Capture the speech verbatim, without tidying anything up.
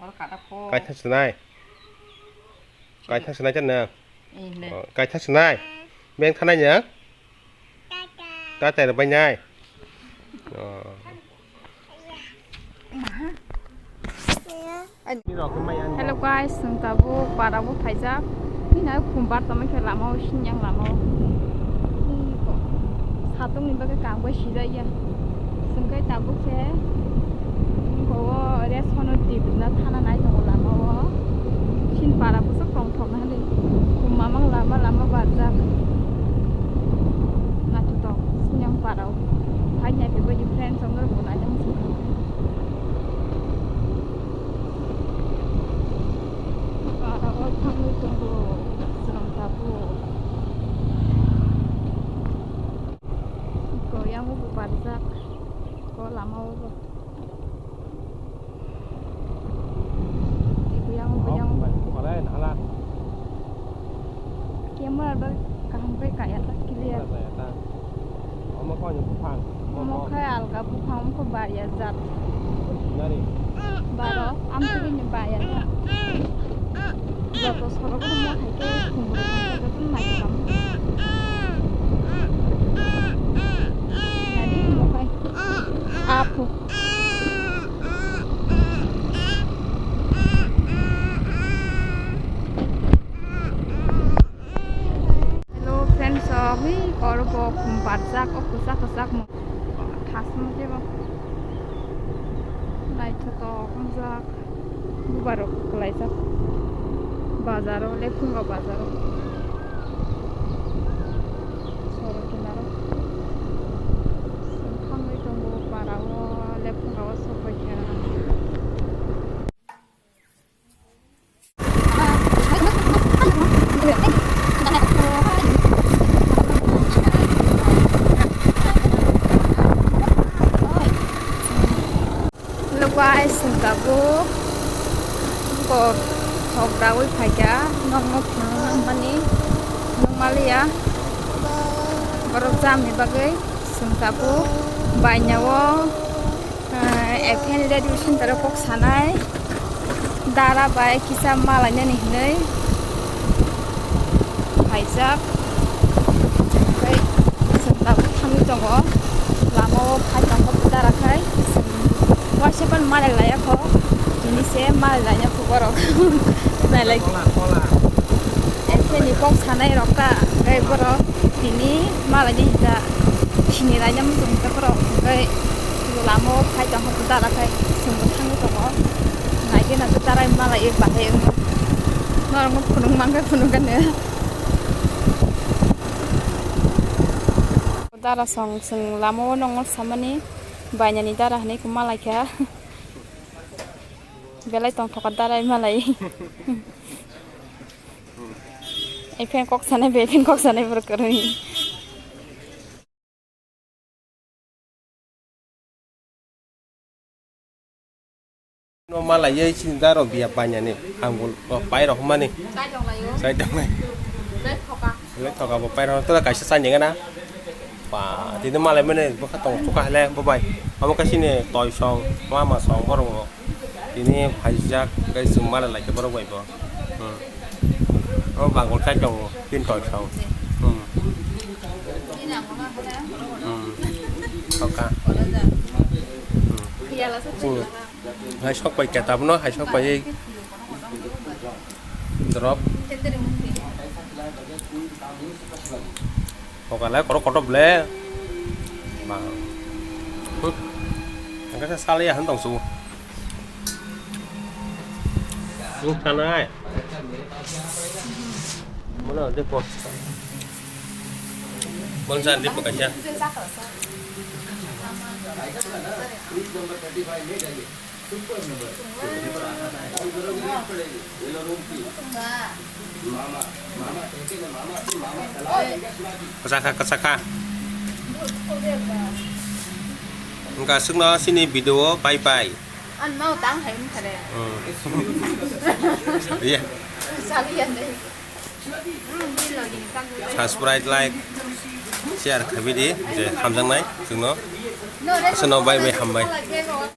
Kaitha sinai. Kaitha sinai chan na. Oh, kaitha sinai. Beng thanai nya. Katai rok bai nai. Oh. Hello guys, chwng tabuk para o phaijak. Bini khum bar tongma khe lama o, sinyang lama o. Satung ni bagwi kang bai sijak ya. Chwng khe tabuk se bo o rest hono tibna thana nai tongo lama o. Sin para bwswk tongthok na hwnwi. Khum mamang lama lama barjak. Naithotok sinyang para o. Hai nai phaibai di friends, chwng norok bo naina muchung kha. Para o thangwi tongo, chwng tabuk. Ko yang bo barjak, ko lama o bo. Yang bo, yang bo. Camera ba kaham khe kaya ta clear. Omo kok ni buphang? Omo khai alga buphang, omo khe baya jat. Nari. Baro, amtwini baya jat. Joto sorok omo hai khe khumru joto nai kam. Nari omo khai. Aphu. Hello friends, o hui oro bo khum barjak, o kwchak kwchak mo thasma khe bo naithotok wngjak. Bubarok kwlaijak bazaro, Lephungo bazaro, sorok kinaro. Chwng thangwi tongo para o, Lephungo o sok bai kha. Hello guys, chwng tabuk kok thok dawi phaikha, nokno phunukna hwnmani nukmaliya, borok jamni bagwi chwng tabuk bainao. Ah, F N Radio Center o kok sanai dara bai kisa malainani hinwi phaijak. Tei chwng tabuk thangwi tongo, lama o phai tongkha bo dara khai. Chwng waisa phano malai laiya kho, tini se malai laina kho borok. Nailai. Kola, kola. F N ni kok sanai rok ta, tei borok tini malaini hinta sini laina muchung hinta borok, tei lama o phai tongkha bo dara khai chwngbo thangwi tongo. Naikhe naikhe dara malai bahai wngkha. Norokno phunuk mankha, phunuk gano. Dara song chwng lama o nongol samani bainani dara hinwi khe malaikha. Belai tongthokar darai malai. Ephen kok sanai, ephen kok sanai borok kwrwi. No malai sini daro biya banyani angul pai rok mani. Sai tong lai. Sai tong lai. Belai thoka. Belai thoka bo pai rok tola kaisa sai ninga na. Pa, tini malai mene bokha tong chuka hele bo bai. Amo kaisa ni toi song, mama song borok bo. Tini phaijak, gai chwng malai lai khe borok bai bo. Hmm. O bagol kai tongo, tin toi song. Hmm. Hmm. Thoka. Hmm. Hmm. Hai sok pai khe tabno, hai sok pai. Drop. Okalai korok kotor ble. Bang. Hmm. Angka sa sali ahan tong su. Buk tanai. Mana de ko. Mon san di pakacha. Kasaka, kasaka. Wngkha swkno sini video o bye bye. Ang no tang hai wngkha de. Hmm. Iya. Sali ya de. Subscribe, like, share khaibidi je hamjaknai chwngno. Aswkno bye bye, hambai.